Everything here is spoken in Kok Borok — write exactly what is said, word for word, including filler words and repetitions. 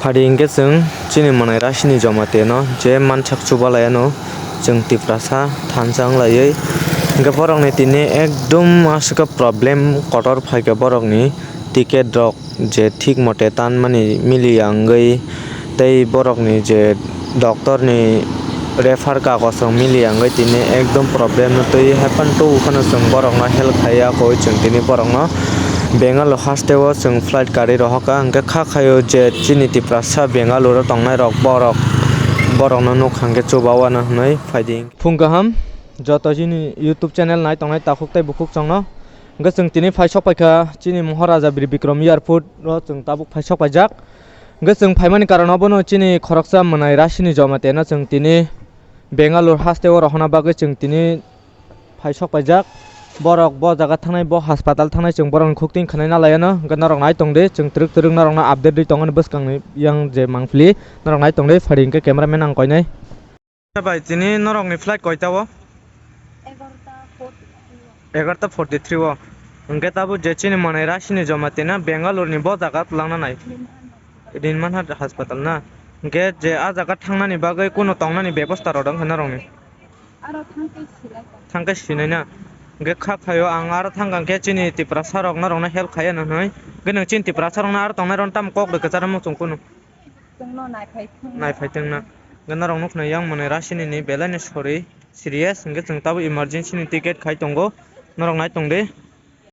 Phadi hwnkhe chwng chini mwnai rasini Jomatino je mansak chubalaiano chwng Tiprasa thansa wnglaiwi. Hwnkhe borokni tini ekdom aswk problem kotor phaikha borokni ticket rok je thik mote tanmani miliya wngwi tei borokni je doctor ni refer kagos rok miliya wngwi tini ekdom problem no twi haphano tubu phano chwng borokno help khaiya koi chwng tini borokno Bangalore haste o chwng flight gari rohorkha hwnkhe kha khaio je chini Tiprasa Bangalore o tongnai rok borok borokno nukha hwnkhe chuba wano hwnwi phaidi. Phung kaham joto chini YouTube channel nai tongnai takhuk tei bukhuk chwngno hwnkhe chwng tini phai sok paikha chini Moharaja Bir Bikram airport o chwng tabuk phai sok paijak. Hwnkhe chwng phaimani karon obono chini khoroksa mwnai rasini Jomatino chwng tini Bangalore haste o rohorna bagwi chwng tini phai sok paijak. Borok bo jaga thangnai, bo haspatal thangnai, chwng borokni khuk twi khwnai na laiano. Hwnkhe norok nai tong di, chwng twrwk twrwk norokno update rwi tongmani bwskangni yang je mangpili. Norok nai tong di, phari hwnkhe cameraman ang koinai. Bai, tini norokni flight koita o? Egarota forty three o. Egarota forty three o. Hwnkhe tabuk je chini mwnai rasini Jomatino Bangalore ni bo jaga twlangna nai. Rinmanhat hospital na. Hwnkhe je a jaga thangnani bagwi kuno tongnani bebosta rwdwng khe norokni? Aro thangkhe sinai ta. Thangkhe sinai na. Hwnkhe kha phaio ang aro thangkha hwnkhe chini Tiprasa rok norokno help khaiya no hwnwi. Hwnkhe nwng chini Tiprasa rokno aro tongnai rokno tamo kok rwkhe chara muchung kunu. Chwngno naiphai thung. Naiphai thung na. Hwnkhe norok nukhnai yang mwnai rasini ni belai no sori serious hwnkhe chwng tabuk emergency ni ticket khai tongo. Norok nai tong di.